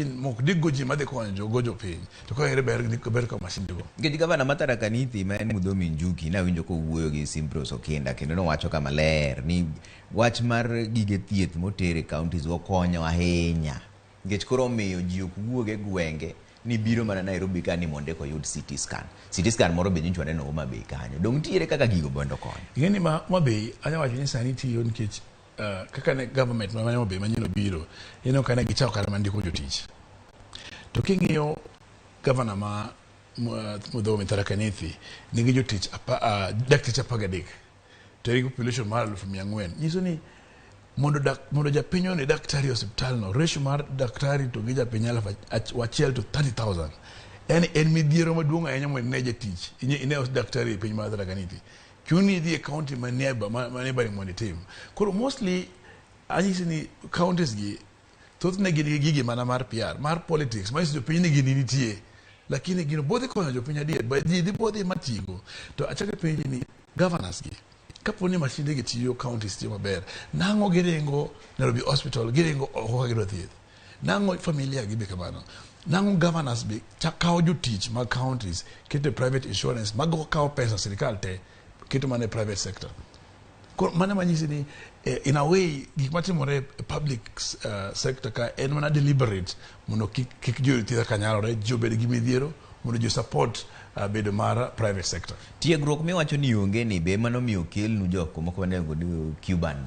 Mok digo ji madhi konyo jogo jopiny to ka ere ber ber ka masinde go. Nikech gavana ma Tharaka Nithi ma en Muthomi Njuki nawinjo kowuoyo gi Simprose Okinda kendo nowacho kama ler ni wach mar gige thieth moter e counties go konyo ahinya nikech koro omiyo ji ok wuog e gwenge ni biro mana Nairobi ka ni mondo eka oyud CT scan. CT scan moro be nyocha waneno Homa Bay kanyo. Dong' nitiere kaka gigo bende okonyo. Ing'e ni ma Homa Bay anya wacho ni sani tiyo nikech kaka ne government ma Homa Bay manyien obiro, ineno ka ne gichako kata mana ndiko jotich. To king'iyo gavana ma Muthomi Tharaka Nithi nigi jotich dakteche 13 to en gi population mar 400,000. Nyiso ni mondo japiny one daktari e osiptal no, ratio mar daktari to gi japiny 1,000 to 30,000. Yani en midhiero maduong' ahinya mondo ine jatich, ine daktari e piny mar Tharaka Nithi. Chuni idhi e county ma neighbor, ma neighboring mondo itim. Koro mostly anyisi ni counties gi thothne gin gi gigi mana mar PR, mar politics, manyiso jopiny ni gini nitie. Lakini gino bodhi konyo jopiny adier, but ji dhi bodhi matigo. To achako penji ni governors gi, kapo ni mashinde gi tiyo, counties tiyo maber, nang'o giringo Nairobi Hospital, giringo oko ka gidwa thieth? Nang'o familia gi be kamano? Nang'o governors be kawo jotich mag counties keto e private insurance mago kawo pesa sirikal te keto mana e private sector? Koro mano manyisi ni in a way gik matimore e public sector ka en mana deliberate mondo kik ji oyud thieth kaka nyalore, ji obed gi midhiero mondo ji support bedo mar private sector. Tiegruok miwacho ni onge ni be ema nomiyo okelnu jok moko mane Cuban.